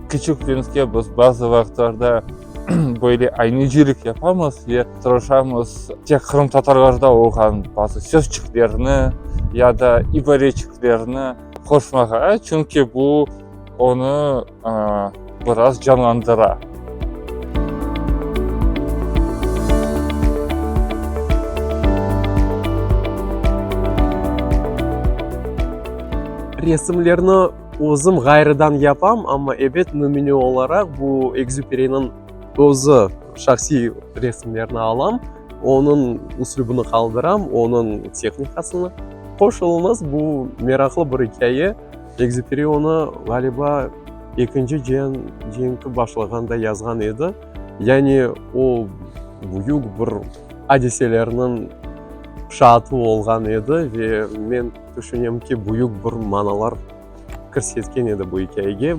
Küçük Printske biz bazı vaqıtlarda böyle aynecilik yapamız ve tırışamız tek qırımtatarlarda olğan bazı sözçiklerni ya da ibareçiklerni qoşmağa, çünki bu onı biraz canlandıra. Resimlerni özüm ğayrıdan yapam, amma, ebet, nümüne olaraq bu Ekzüperiniñ özü şahsiy resimlerini alam, onıñ üslübini qaldıram, onıñ tehnikasını. Qoşulıñız, bu meraqlı bir ikâye. Ekzüperi onı, ğaliba, Ekinci cian cenki başlağanda yazğan edi. Yani o, büyük bir adiselerniñ şaatı olğan edi ve men tüşünem ki, büyük bir manalar kirsetken edi bu ikâyege.